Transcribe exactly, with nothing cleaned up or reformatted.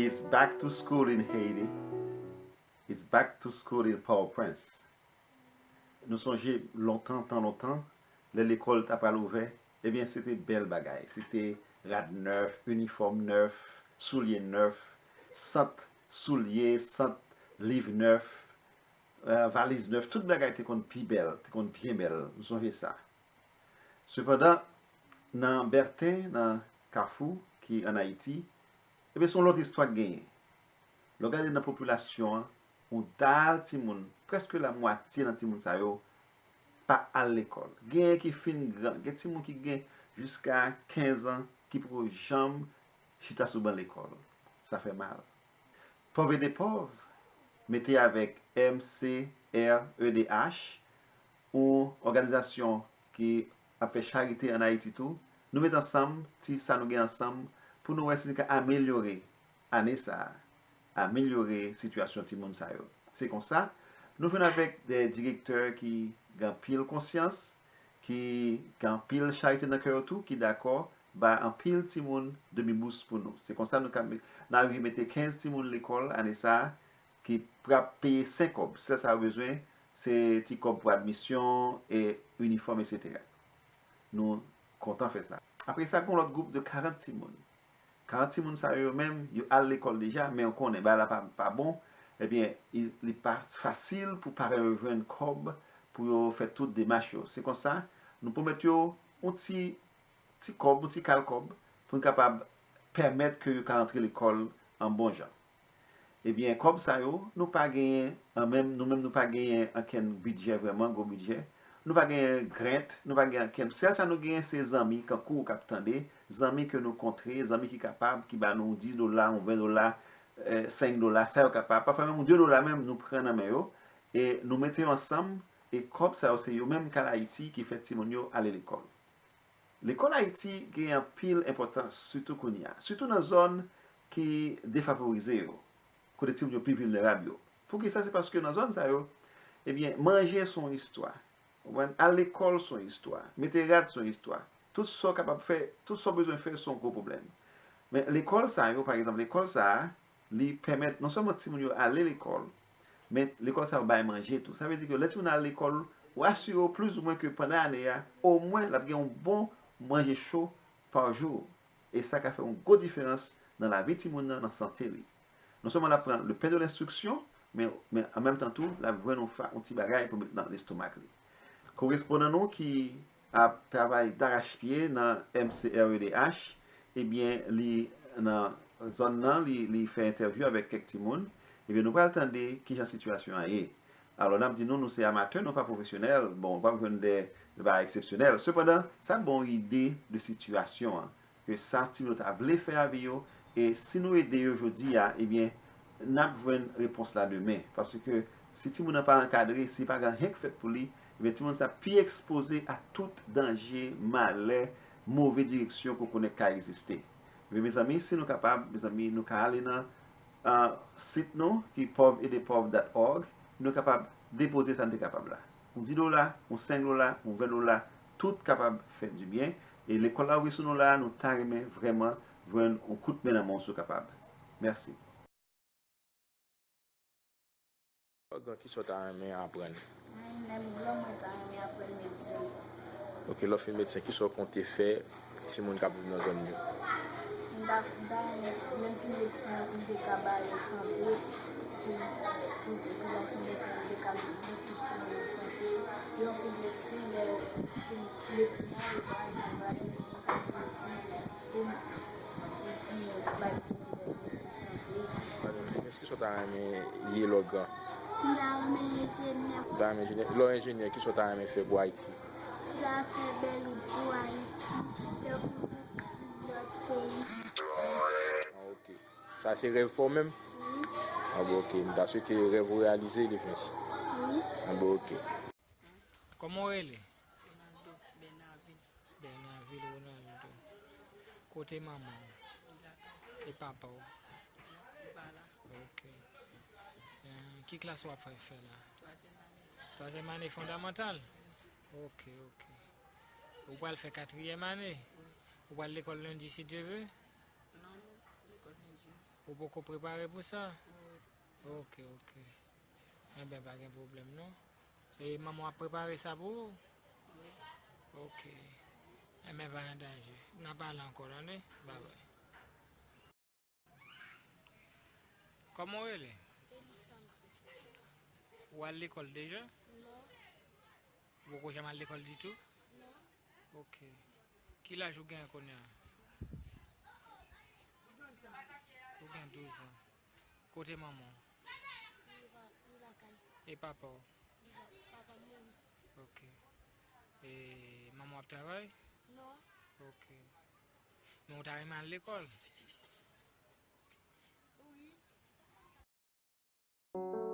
It's back to school in Haiti. It's back to school in Port-au-Prince. Nou sonje lontan, tan lontan, lè lekòl ta pral ouvè, ebyen, se te bèl bagay. Se te rad nèf, inifòm nèf, soulye nèf, sant soulye, sant liv nèf, eh, valiz nèf, tout bagay te konn pi bèl, te konn byen bèl. Nou sonje sa. Sepandan, nan Bèten, nan Kafou, ki ann Ayiti, ebyen, se yon lòt istwa k genyen. Lè w gade nan popilasyon an, yon dal timoun, prèske lamwatye nan timoun sa yo, pa al lekòl. Genyen ki fin gran, gen timoun ki gen jiska kenz an ki poko janm chita sou ban lekòl. Sa fè mal. Pòv ede pòv, mete avèk M C R E D H, yon òganizasyon ki ap fè charite ann Ayiti tou, nou met ansanm ti sa nou gen ansanm pou nou wè si nou ka amelyore ane sa a, amelyore sitiyasyon timoun sa yo. Se konsa, nou jwenn avèk de direktè ki gen anpil konsyans, ki gen anpil charite nan kè yo tou, ki dakò ba anpil timoun demi bous pou nou. Se konsa nou ka, n arive mete kenz timoun lekòl ane sa a, ki pral peye senk kòb. Sèl sa yo bezwen, se ti kòb pou admisyon, e inifòm, etsetera. Nou kontan fè sa. Apre sa, gen yon lòt gwoup de karant timoun. Karant timoun sa yo menm, yo al lekòl deja, men yo konnen bagay la pa, pa bon. Ebyen, li, li pa fasil pou paran yo jwenn kòb pou yo fè tout demach yo. Se konsa, nou pwomèt yo yon ti, ti kòb, yon ti kal kòb, pou n kapab pèmèt ke yo ka antre lekòl an bon jan. Ebyen, kòb sa yo, nou pa genyen, an menm, nou menm, nou pa genyen ankenn bidjè vrèman, gwo bidjè. Nou pa genyen grant, nou pa genyen ankenn. Sèl sa nou genyen, se zanmi, kankou w k ap tande, zanmi ke nou kontre, zanmi ki kapab, ki ba nou dis dola, yon ven dola, eh, senk dola, sa yo kapab. Pafwa menm yon de dola menm, nou pran nan men yo, e nou mete yo ansanm, e kòb sa yo, se yo menm k al Ayiti ki fè timoun yo ale lekòl. Lekòl Ayiti gen anpil enpòtans, sitou kounye a, sitou nan zòn ki defavorize yo, kote timoun yo pi vilnerab yo. Poukisa? Se paske nan zòn sa yo, ebyen, manje se yon istwa. Ou konprann? Al lekòl se yon istwa. Mete rad se yon istwa. Tout sa w kapab fè, tout sa w bezwen fè se yon gwo pwoblèm. Men lekòl sa yo, pa egzanp, lekòl sa a, li pèmèt non sèlman timoun yo ale lekòl, men lekòl sa yo bay manje tou. Sa vle di ke lè timoun al lekòl, ou asire w plizoumwen ke pandan ane a, omwen l ap gen yon bon manje cho pa jou. E sa ka fè yon gwo diferans nan lavi timoun nan, nan sante li. Non sèlman l ap pran le pain de l'instruction, men, men an menm tan tou, l ap jwenn yon fa-, yon ti bagay pou met nan lestomak li. Korespondan nou ki ap travay darachpye nan M C R E D H, ebyen, li nan zòn nan, li, li fè entèvyou avèk kèk timoun. Ebyen, nou pral tande kijan sitiyasyon an ye. Alò, n ap di nou, nou se amatè, nou pa pwofesyonèl. Bon, w ap jwenn de, de bagay eksepsyonèl. Sepandan, sa ban w ide de sitiyasyon an. Ke sa timoun yo ta vle fè a vi yo, e si nou ede yo jodi a, ebyen, n ap jwenn repons la demen. Paske si timoun nan pa ankadre, si pa gen anyen k fèt pou li, ebyen, timoun sa pi ekspoze a tout danje, malè, move direksyon ke w konnen k ka egziste. Ebyen, mezanmi, si nou kapab, mezanmi, nou ka ale nan, ah, sit nou, ki pov ede pov dot org, nou kapab depoze sa n te kapab la. Yon dis dola, yon senk dola, yon ven dola, tout kapab fè dibyen. E lekòl la ouvri sou nou la, nou ta renmen vrèman jwenn yon kout men nan men w si w kapab. Mèsi. Lè w gran, kisa w ta renmen aprann? Mwen, lè m gran, mwen ta renmen aprann medsen. Ok, lè w fin medsen, kisa w konte fè pou timoun k ap viv nan zòn yo? M ta, m ta renmen, lè m fin medsen, pou m te ka ba yo sante, pou, pou, pou gason mwen, pou m te ka ban tout timoun yo sante. Yo anpil medsen, lè yo fin medsen an, yo pa janm ba yo, yo ka fin medsen, pou m, pou, pou bay timoun yo sante. Sa vle di, kisa w ta renmen ye lè w gran? M ta renmen enjenyè. Ou ta renmen enjenyè? Lè w enjenyè, kisa w ta renmen fè pou Ayiti? M ta fè bèl wout pou Ayiti, fè pou tout lòt peyi. Ah, ok. Sa se rèv pa w menm? Wi. Ah, bon, ok. M ta swete rèv ou reyalize, Defens. Wi. Ah, bon, ok. Kòman w rele? Ronaldo Bernaville. Bernaville Ronaldo. Kote manman w? Li lakay. E papa w? Li pa la. Ok. Eh, ki klas w ap fè, fè la? Twazyèm ane. Twazyèm ane fondamantal? Wi. Ok, ok. Ou pral fè katriyèm ane? Wi. Ou pral lekòl lendi, si Dye ve? Non, m lekòl lendi. Ou poko prepare pou sa? Wi. Ok, ok. Enben, pa gen pwoblèm non. E manman w ap prepare sa pou ou? Wi. Ok. Enben, pa gen danje. N a pale ankò, tande? Babay. Kòman w rele? Delis Samson. Ou al lekòl deja? Non. Ou poko janm al lekòl ditou? Non. Ok. Ki laj ou gen kounye a? Douz an. Ou gen douz an. Kote manman w? Li pa, li lakay. E papa w? Li pa, papa m mouri. Ok. E manman w ap travay? Non. Ok. Men ou ta renmen al lekòl? Wi.